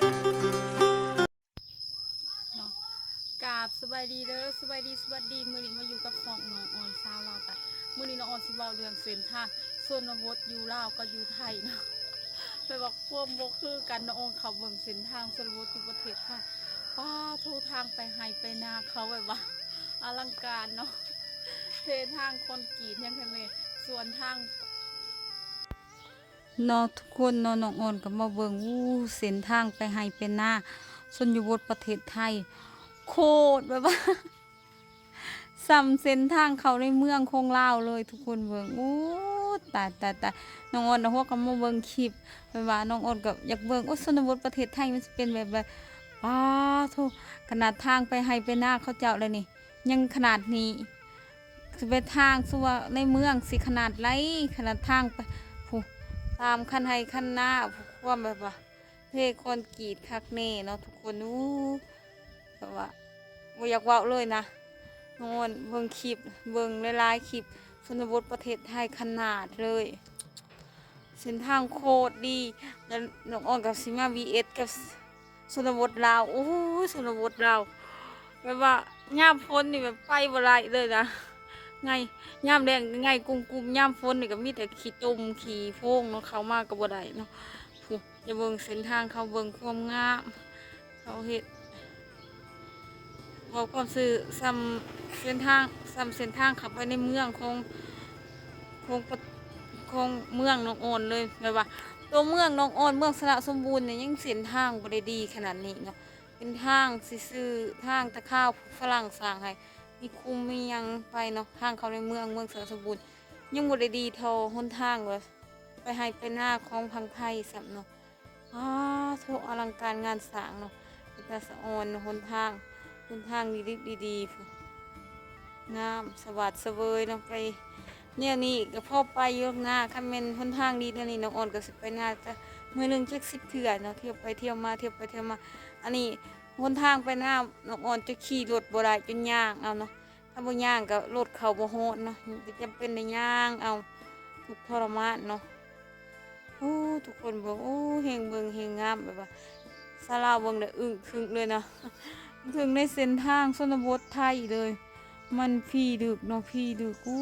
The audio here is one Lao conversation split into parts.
ເນາະ ກາບສະບາຍດີເດີ ສະບາຍດີ ສະຫວັດດີ ມື້ນີ້ມາຢູ່ກັບຊ່ອງນ້ອງອອນຊາວລາວໃຕ້. ມື້ນີ້ນ້ອງອອນຊິເວົ້າເລື່ອງເສັ້ນທາງຊົນນະບົດຢູ່ລາວກັບຢູ່ໄທເນາະ ແບບວ່າຄວາມບໍ່ຄືກັນເນາະ. ອອນເຂົ້າເບິ່ງເສັ້ນທາງຊົນນະບົດຢູ່ປະເທດໄທ ປ້າໂທ້ ທາງໄປໄຮ່ໄປນາເຂົາແບບວ່າອະລັງການເນາະ ເທທາງຄອນກຣີດຫຍັງຫັ້ນແຫຼະ ສ່ວນທາງ ເນາະທຸກຄົນເນາະ. ນ້ອງອອນກໍມາເບິ່ງ ອູ້ ເສັ້ນທາງໄປໄຮ່ໄປນາຊົນນະບົດປະເທດໄທ ໂຄດແບບວ່າ ສ່ຳເສັ້ນທາງເຂົ້າໃນເມືອງຂອງລາວເລີຍ ທຸກຄົນເບິ່ງ. ອູ້ ຕາຍ ຕາຍ ຕາຍ. ນ້ອງອອນນະ ຫົວກໍມາເບິ່ງຄລິບ ແບບວ່ານ້ອງອອນກໍຢາກເບິ່ງ ໂອ້ ຊົນນະບົດປະເທດໄທມັນຊິເປັນແບບໃດ. ປ້າໂທ້ ຂະໜາດທາງໄປໄຮ່ໄປນາເຂົາເຈົ້າແລ້ວນີ້ ຍັງຂະໜາດນີ້ ຊິໄປທາງ ສົມມຸດວ່າໃນເມືອງຊິຂະໜາດໃດ ຂະໜາດທາງໄປ ຜູ້ ຕາມຄັນໄຮ່ຄັນນາ ຜູ້ ຄວາມແບບວ່າເທຄອນກຣີດຄັກແນ່ເນາະທຸກຄົນ. ອູ້ ແບບວ່າບໍ່ຢາກເວົ້າເລີຍນະ ນ້ອງອອນເບິ່ງຄລິບ ເບິ່ງຫຼາຍໆຄລິບ ຊົນນະບົດປະເທດໄທຂະໜາດເລີຍ ເສັ້ນທາງໂຄດດີ ແລ້ວນ້ອງອອນກໍຊິມາວີເອັສກັບ ຊົນນະບົດລາວ ໂອ້ຍ ຊົນນະບົດລາວ ແບບວ່າຍາມຝົນນີ້ແບບໄປບໍ່ໄດ້ເລີຍນະ ໄງ່ ຍາມແລ້ງໄງ່ກຸ້ມໆ ຍາມຝົນນີ້ກໍມີແຕ່ຂີ້ຕົມຂີ້ໂພງເນາະ ເຂົ້າມາກໍບໍ່ໄດ້ເນາະ. ພຸ້ນ ຈະເບິ່ງເສັ້ນທາງເຂົາ ເບິ່ງຄວາມງາມເຂົາເຮັດ ເວົ້າຄວາມຊື່ ສ່ຳເສັ້ນທາງ ສ່ຳເສັ້ນທາງເຂົ້າໄປໃນເມືອງຂອງ ຂອງປະ ຂອງເມືອງໜອງອອນເລີຍ ແບບວ່າ ຕົວເມືອງໜອງອອນ ເມືອງຊະນະສົມບູນນີ້ ຍັງເສັ້ນທາງບໍ່ໄດ້ດີຂະໜາດນີ້ເນາະ ເປັນທາງຊື່ໆ ທາງຕາຂາວຝຣັ່ງສ້າງໃຫ້ ມີຄຸ້ມມີຫຍັງໄປເນາະ. ທາງເຂົ້າໃນເມືອງ ເມືອງຊະນະສົມບູນ ຍັງບໍ່ໄດ້ດີເທົ່າຫົນທາງວ່າໄປໄຮ່ໄປນາຂອງຝັ່ງໄທຊ້ຳເນາະ. ອ້າໂທ້ ອະລັງການງານສ້າງເນາະ ເປັນຕາສະອອນເນາະ ຫົນທາງ ຫົນທາງດີໆ ພຸ້ນ ງາມສະຫວາດສະເຫວີຍເນາະ. ໄປແນວນີ້ກໍພໍໄປຢູ່ນາ ຄັນແມ່ນຫົນທາງດີແນວນີ້ ນ້ອງອອນກໍຊິໄປນາຈັກມື້ໜຶ່ງຈັກສິບເທື່ອເນາະ ທ່ຽວໄປທ່ຽວມາ ທ່ຽວໄປທ່ຽວມາ. ອັນນີ້ຫົນທາງໄປນາ ນ້ອງອອນຈະຂີ່ລົດບໍ່ໄດ້ ຈົນຍ່າງເອົາເນາະ. ຖ້າບໍ່ຍ່າງກໍລົດເຂົ້າບໍ່ຮອດເນາະ ກໍຈຳເປັນໄດ້ຍ່າງເອົາ ທຸກທໍລະມານເນາະ. ໂອ້ ທຸກຄົນເບິ່ງ ໂອ້ ແຮງເບິ່ງແຮງງາມ ແບບວ່າຊາວລາວເບິ່ງແລ້ວອຶ້ງທຶ້ງເລີຍເນາະ ອຶ້ງທຶ້ງໃນເສັ້ນທາງຊົນນະບົດໄທເລີຍ. ມັນຜີເລິກເນາະ ຜີເລິກ ໂອ້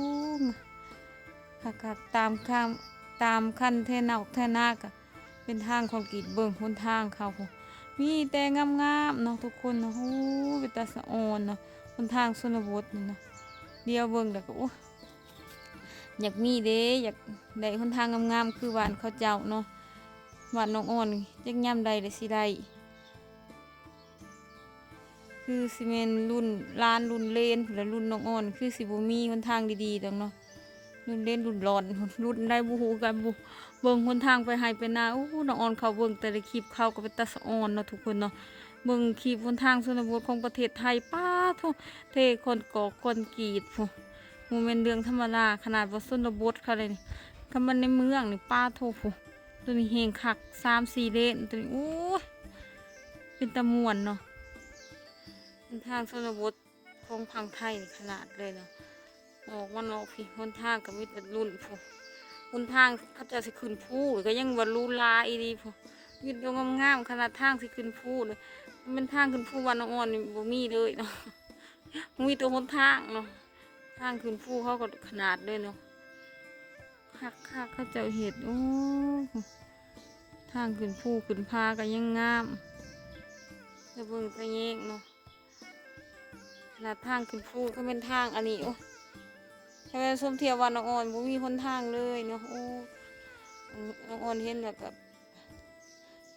ຄັກໆ ຕາມຂ້າງ ຕາມຄັນໄຖນາ ໄຖນາກໍ ເປັນທາງຄອນກຣີດ ເບິ່ງຫົນທາງເຂົາພຸ້ນ ມີແຕ່ງາມໆເນາະທຸກຄົນເນາະ. ໂອ້ ເປັນຕາສະອອນເນາະ ຫົນທາງຊົນນະບົດນີ້ເນາະ. ດຽວເບິ່ງແລ້ວກໍ ໂອ້ ຢາກມີເດ້ ຢາກໄດ້ຫົນທາງງາມໆ ຄືບ້ານເຂົາເຈົ້າເນາະ. ບ້ານນ້ອງອອນຈັກຍາມໃດລະຊິໄດ້ ຄືຊິແມ່ນລຸ້ນຫຼານລຸ້ນເລນພຸ້ນລະ ລຸ້ນນ້ອງອອນຄືຊິບໍ່ມີຫົນທາງດີໆດອກເນາະ. ລຸ້ນເລນລຸ້ນຫຼອນ ລຸ້ນໃດບໍ່ຮູ້ຄືກັນ ເບິ່ງຫົນທາງໄປໄຮ່ໄປນາ. ໂອ້ ນ້ອງອອນເຂົາເບິ່ງແຕ່ລະຄລິບເຂົາກໍເປັນຕາສະອອນເນາະທຸກຄົນເນາະ. ເບິ່ງຄລິບຫົນທາງຊົນນະບົດຂອງປະເທດໄທ ປ້າໂທ້ ເທຄອນກອກຄອນກຣີດພຸ້ນ ບໍ່ແມ່ນເລື່ອງທຳມະດາ. ຂະໜາດວ່າຊົນນະບົດເຂົາເດນີ້ ຄັນມັນໃນເມືອງນີ້ ປ້າໂທ້ ໂຕນີ້ແຮງຄັກ ສາມສີ່ເລນ ໂຕນີ້ ໂອ້ຍ ເປັນຕາມ່ວນເນາະ. ເປັນທາງຊົນນະບົດຂອງຝັ່ງໄທນີ້ຂະໜາດເລີຍເນາະ. ອອກມານອກພີ້ ຫົນທາງກໍມີແຕ່ລຸ້ນພຸ້ນ ຫົນທາງເຂົາເຈົ້າຊິຂຶ້ນພູກໍຍັງວ່າຫຼູຫຼາອີ່ຫຼີພຸ້ນ ມີແຕ່ງາມໆ. ຂະໜາດທາງຊິຂຶ້ນພູເລີຍ ມັນທາງຂຶ້ນພູບ້ານນ້ອງອອນນີ້ບໍ່ມີເລີຍເນາະ ບໍ່ມີຕົວຫົນທາງເນາະ. ທາງຂຶ້ນພູເຂົາກໍຂະໜາດເລີຍເນາະ. ຄັກໆ ເຂົາເຈົ້າເຮັດ ໂອ້ ທາງຂຶ້ນພູຂຶ້ນຜາກໍຍັງງາມ ແຕ່ເບິ່ງແຕ່ແຍງເນາະ. ຂະໜາດທາງຂຶ້ນພູ ຄັນແມ່ນທາງອັນນີ້ ໂອ້ ຄັນແມ່ນສົມທຽບວ່ານ້ອງອອນບໍ່ມີຫົນທາງເລີຍເນາະ. ໂອ້ ນ້ອງອອນເຫັນແລ້ວກໍ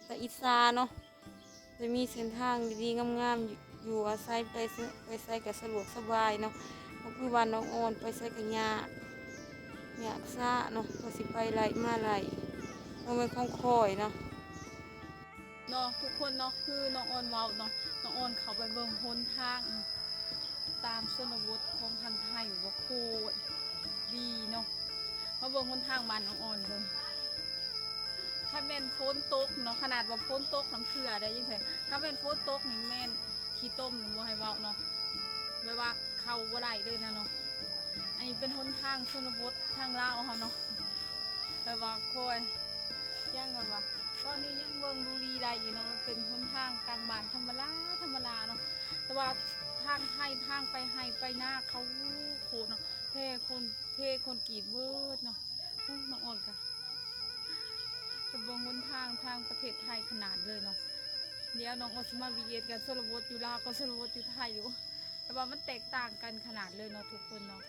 ຕາອິດສາເນາະ ຈະມີເສັ້ນທາງດີໆງາມໆ ຢູ່ອາໄສໄປ ໄປໃສກໍສະດວກສະບາຍເນາະ. ບໍ່ຄືບ້ານນ້ອງອອນ ໄປໃສກໍຍາກ ຍາກຊ້າເນາະ ກວ່າຊິໄປໄດ້ມາໄດ້ ບໍ່ແມ່ນຂອງຂ້ອຍເນາະ. ເນາະທຸກຄົນເນາະ ຄືນ້ອງອອນເວົ້າເນາະ ນ້ອງອອນເຂົ້າໄປເບິ່ງຫົນທາງຕາມຊົນນະບົດຂອງທາງໄທ ວ່າໂຄດດີເນາະ. ມາເບິ່ງຫົນທາງບ້ານນ້ອງອອນເບິ່ງ ຄັນແມ່ນຝົນຕົກເນາະ ຂະໜາດວ່າຝົນຕົກນ້ຳເຄືອໄດ້ຈັ່ງໃດ ຄັນແມ່ນຝົນຕົກນີ້ແມ່ນຂີ້ຕົມນີ້ບໍ່ໃຫ້ເວົ້າເນາະ ແບບວ່າເຂົ້າບໍ່ໄດ້ເລີຍນະເນາະ. ອັນນີ້ເປັນຫົນທາງຊົນນະບົດທາງລາວເຮົາເນາະ ແບບວ່າຄ່ອຍ ຍັງແບບວ່າ ຕອນນີ້ຍັງເບິ່ງດູດີໄດ້ຢູ່ເນາະ ມັນເປັນຫົນທາງກາງບ້ານທຳມະດາ ທຳມະດາເນາະ ແຕ່ວ່າທາງໄຮ່ ທາງໄປໄຮ່ໄປນາເຂົາໂຄດເນາະ ເທໂຄນ ເທໂຄນກຣີດເບິດເນາະ. ໂອ້ ນ້ອງອອນກະ ໄປເບິ່ງຫົນທາງທາງປະເທດໄທຂະໜາດເລີຍເນາະ. ດຽວນ້ອງອອນຊິມາວີເອັສກັນ ຊົນນະບົດຢູ່ລາວກັບຊົນນະບົດຢູ່ໄທຢູ່ ແຕ່ວ່າມັນແຕກຕ່າງກັນຂະໜາດເລີຍເນາະທຸກຄົນເນາະ.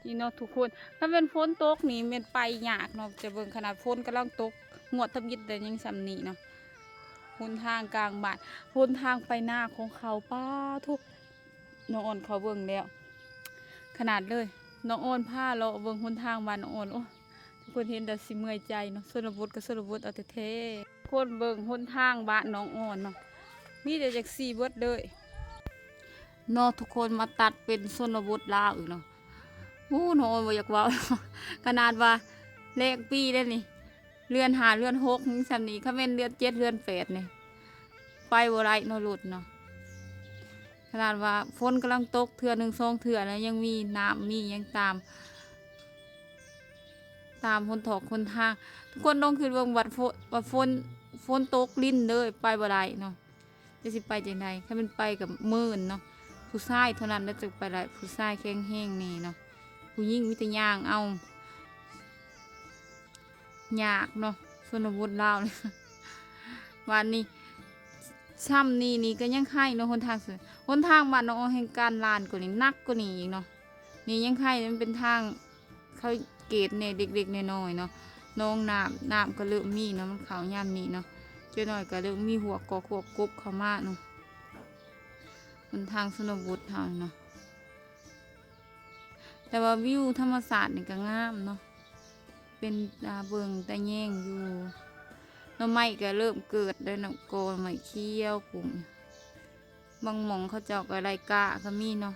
ນີ້ເນາະທຸກຄົນ ຖ້າແມ່ນຝົນຕົກນີ້ແມ່ນໄປຍາກເນາະ ຈະເບິ່ງຂະໜາດຝົນກຳລັງຕົກ ງວດທຳອິດແຕ່ຍັງຊ່ຳນີ້ເນາະ. ຫົນທາງກາງບ້ານ ຫົນທາງໄປນາຂອງເຂົາ ປາໂທ້ ນ້ອງອອນເຂົ້າເບິ່ງແລ້ວ ຂະໜາດເລີຍ. ນ້ອງອອນພາເລາະເບິ່ງຫົນທາງບ້ານນ້ອງອອນ ໂອ້ ທຸກຄົນເຫັນແລ້ວຊິເມື່ອຍໃຈເນາະ. ຊົນນະບົດກັບຊົນນະບົດເອົາແທ້ໆ ຄົນເບິ່ງຫົນທາງບ້ານນ້ອງອອນເນາະ ມີແຕ່ຈັກຊີ້ເບິດເລີຍເນາະທຸກຄົນ. ມາຕັດເປັນຊົນນະບົດລາວອີກເນາະ. ໂອ້ ນ້ອງອອນບໍ່ຢາກເວົ້າ ຂະໜາດວ່າແລງປີໄດ້ນີ້ ເດືອນຫ້າເດືອນຫົກຍັງຊ່ຳນີ້ ຄັນແມ່ນເດືອນເຈັດເດືອນແປດນີ້ ໄປບໍ່ໄດ້ເນາະ ລົດເນາະ. ຂະໜາດວ່າຝົນກຳລັງຕົກເທື່ອໜຶ່ງສອງເທື່ອນະ ຍັງມີນ້ຳມີຫຍັງຕາມ ຕາມຫົນຖອກຫົນທາງ. ທຸກຄົນລອງຄິດເບິ່ງ ວ່າຝົນ ວ່າຝົນ ຝົນຕົກລິນເດີ ໄປບໍ່ໄດ້ເນາະ. ຈະຊິໄປຈັ່ງໃດ? ຄັນແມ່ນໄປກໍເມີນເນາະ ຜູ້ຊາຍເທົ່ານັ້ນແຫຼະຈຶ່ງໄປໄດ້ ຜູ້ຊາຍແຂງແຮງແດ່ເນາະ. ຜູ້ຍິງມີແຕ່ຍ່າງເອົາ ຍາກເນາະ ຊົນນະບົດລາວນີ້. ບາດນີ້ຊ່ຳນີ້ນີ້ກໍຍັງໄຄເນາະ ຫົນທາງ ຫົນທາງບ້ານນ້ອງອອນແຮ່ງການລ້ານກວ່ານີ້ ໜັກກວ່ານີ້ອີກເນາະ. ນີ້ຍັງໄຄ ມັນເປັນທາງເຂົາເກດແດ່ເລັກໆນ້ອຍໆເນາະ. ໜອງນ້ຳ ນ້ຳກໍເລີ່ມມີເນາະ ມັນເຂົ້າຍາມນີ້ເນາະ. ຈັກໜ້ອຍກໍເລີ່ມມີຮວກກອກຮວກກົບເຂົ້າມາເນາະ ຫົນທາງຊົນນະບົດເຮົາເນາະ. ແຕ່ວ່າວິວທຳມະຊາດນີ້ກໍງາມເນາະ ເປັນຕາເບິ່ງຕາແຍງຢູ່. ໜໍ່ໄມ້ກໍເລີ່ມເກີດແລ້ວເນາະ ກໍໜໍ່ໄມ້ຂຽວກຸ້ມ. ບາງໝ່ອງເຂົາເຈົ້າກໍໄດ້ກ້າກໍມີເນາະ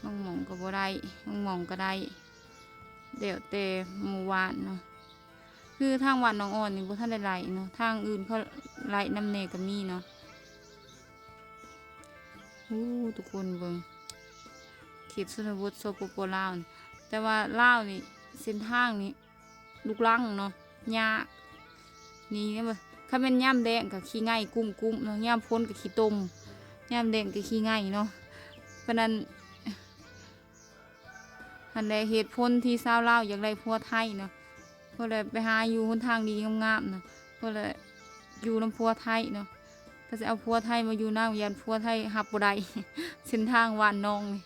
ບາງໝ່ອງກໍບໍ່ໄດ້ ບາງໝ່ອງກໍໄດ້ ແລ້ວແຕ່ໝູ່ບ້ານເນາະ. ຄືທາງບ້ານນ້ອງອອນນີ້ບໍ່ທັນໄດ້ໄດ້ເນາະ ທາງອື່ນເຂົາໄດ້ນຳແດ່ກໍມີເນາະ. ໂອ້ ທຸກຄົນເບິ່ງ ເຂດຊົນນະບົດ ສປປ ລາວນີ້ ແຕ່ວ່າລາວນີ້ ເສັ້ນທາງນີ້ ລູກລັງເນາະ ຍາກ. ນີ້ ຄັນແມ່ນຍາມແລ້ງກໍຂີ້ໄງ່ກຸ້ມໆເນາະ ຍາມຝົນກໍຂີ້ຕົມ ຍາມແລ້ງກໍຂີ້ໄງ່ເນາະ. ປານນັ້ນ ຫັ້ນແຫຼະເຫດຜົນທີ່ຊາວລາວຢາກໄດ້ຜົວໄທເນາະ ເພາະແຫຼະໄປຫາຢູ່ຫົນທາງດີງາມໆເນາະ ເພາະແຫຼະຢູ່ນຳຜົວໄທເນາະ. ກໍຊິເອົາຜົວໄທມາຢູ່ນຳ ຢ້ານຜົວໄທຮັບບໍ່ໄດ້. ເສັ້ນທາງບ້ານນ້ອງນີ້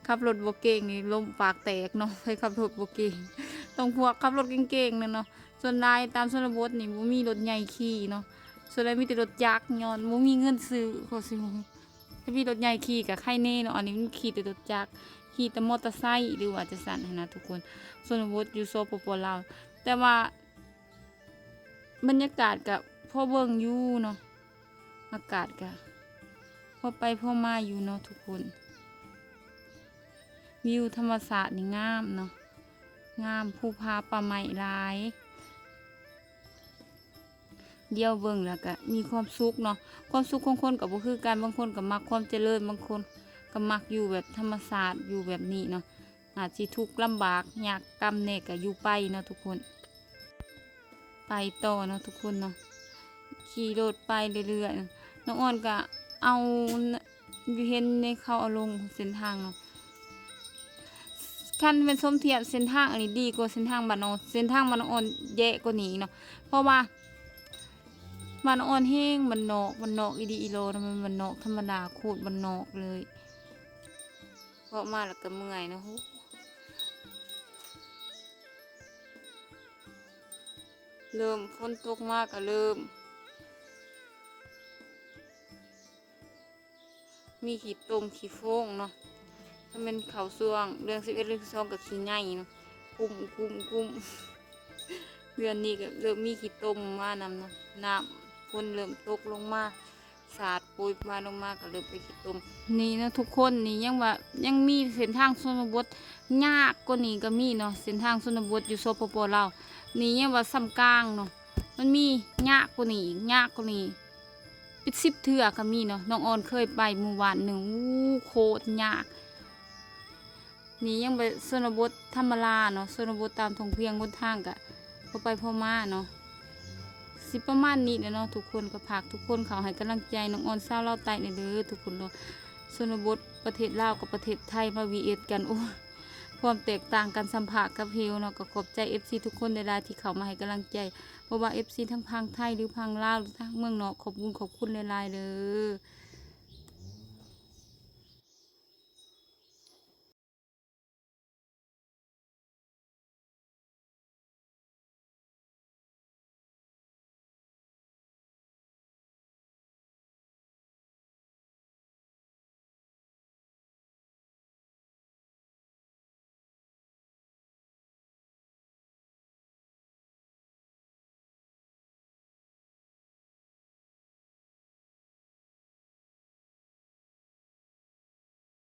ຂັບລົດບໍ່ເກັ່ງນີ້ ລົມປາກແຕກເນາະ ໃຜຂັບລົດບໍ່ເກັ່ງ ຕ້ອງພວກຂັບລົດເກັ່ງໆນັ້ນເນາະ. ສ່ວນຫຼາຍຕາມຊົນນະບົດນີ້ບໍ່ມີລົດໃຫຍ່ຂີ່ເນາະ ສ່ວນຫຼາຍມີແຕ່ລົດຈັກ ຍ້ອນບໍ່ມີເງິນຊື້. ຂໍຊິ ຖ້າມີລົດໃຫຍ່ຂີ່ກໍໄຄແນ່ເນາະ ອັນນີ້ມັນຂີ່ແຕ່ລົດຈັກ ຂີ່ແຕ່ມໍເຕີໄຊ ຫຼືວ່າຈັ່ງຊັ້ນຫັ້ນນະທຸກຄົນ. ຊົນນະບົດຢູ່ ສປປ ລາວ ແຕ່ວ່າບັນຍາກາດກໍພໍເບິ່ງຢູ່ເນາະ ອາກາດກໍພໍໄປພໍມາຢູ່ເນາະທຸກຄົນ. ວິວທຳມະຊາດນີ້ງາມເນາະ ງາມ ພູຜາປ່າໄມ້ຫຼາຍ. ດຽວເບິ່ງແລ້ວກະມີຄວາມສຸກເນາະ ຄວາມສຸກຂອງຄົນກໍບໍ່ຄືກັນ ບາງຄົນກໍມັກຄວາມຈະເລີນ ບາງຄົນກໍມັກຢູ່ແບບທຳມະຊາດ ຢູ່ແບບນີ້ເນາະ. ອາດຊິທຸກລຳບາກຍາກກຳແດ່ກໍຢູ່ໄປເນາະທຸກຄົນ ໄປຕໍ່ເນາະທຸກຄົນເນາະ ຂີ່ລົດໄປເລື້ອຍໆ. ນ້ອງອອນກໍເອົາ ຢູ່ເຫັນໃນເຂົາເອົາລົງເສັ້ນທາງເນາະ ຄັນແມ່ນສົມທຽບເສັ້ນທາງອັນນີ້ດີກວ່າເສັ້ນທາງບ້ານນ້ອງ ເສັ້ນທາງບ້ານນ້ອງອອນແຍ່ກວ່ານີ້ອີກເນາະ ເພາະວ່າບ້ານນ້ອງອອນແຮງບ້ານນອກ ບ້ານນອກອີ່ດີອີ່ຫຼໍເນາະ ແມ່ນບ້ານນອກທຳມະດາ ໂຄດບ້ານນອກເລີຍ. ເພາະມາແລ້ວກໍເມື່ອຍເນາະ ໂຫ ເລີ່ມຝົນຕົກມາກໍເລີ່ມ ມີຂີ້ຕົມຂີ້ໂຟງເນາະ ຖ້າແມ່ນເຂົ້າຊ່ວງເດືອນສິບເອັດເດືອນສິບສອງກໍຂີ້ໄງ່ເນາະ ກຸ້ມໆໆ ເດືອນນີ້ກໍເລີ່ມມີຂີ້ຕົມມານຳເນາະ ນ້ຳຝົນເລີ່ມຕົກລົງມາ ສາດໂປຍມາລົງມາກໍເລີ່ມເປັນຂີ້ຕົມ. ນີ້ເນາະທຸກຄົນ ນີ້ຍັງວ່າຍັງມີເສັ້ນທາງຊົນນະບົດຍາກກວ່ານີ້ກໍມີເນາະ ເສັ້ນທາງຊົນນະບົດຢູ່ ສປປ ລາວ ນີ້ຍັງວ່າສ່ຳກາງເນາະ ມັນມີຍາກກວ່ານີ້ອີກ ຍາກກວ່ານີ້ ເປັນສິບເທື່ອກໍມີເນາະ. ນ້ອງອອນເຄີຍໄປໝູ່ບ້ານໜຶ່ງ ໂອ້ ໂຄດຍາກ. ນີ້ຍັງເປັນຊົນນະບົດທຳມະດາເນາະ ຊົນນະບົດຕາມທົ່ງພຽງ ຫົນທາງກະ ພໍໄປພໍມາເນາະ ຊິປະມານນີ້ແຫຼະເນາະທຸກຄົນ. ກໍຝາກທຸກຄົນເຂົ້າໃຫ້ກຳລັງໃຈນ້ອງອອນຊາວລາວໃຕ້ແດ່ເດີທຸກຄົນເນາະ. ຊົນນະບົດປະເທດລາວກັບປະເທດໄທມາວີເອັສກັນ ໂອ້ຍ ຄວາມແຕກຕ່າງກັນສ່ຳຟ້າກັບເຫວເນາະ. ກໍຂອບໃຈເອັຟຊີທຸກຄົນຫຼາຍໆທີ່ເຂົ້າມາໃຫ້ກຳລັງໃຈ ບໍ່ວ່າເອັຟຊີທັງຝັ່ງໄທ ຫຼື ຝັ່ງລາວ ຫຼື ທາງເມືອງນອກ ຂອບບຸນຂອບຄຸນຫຼາຍໆເດີ.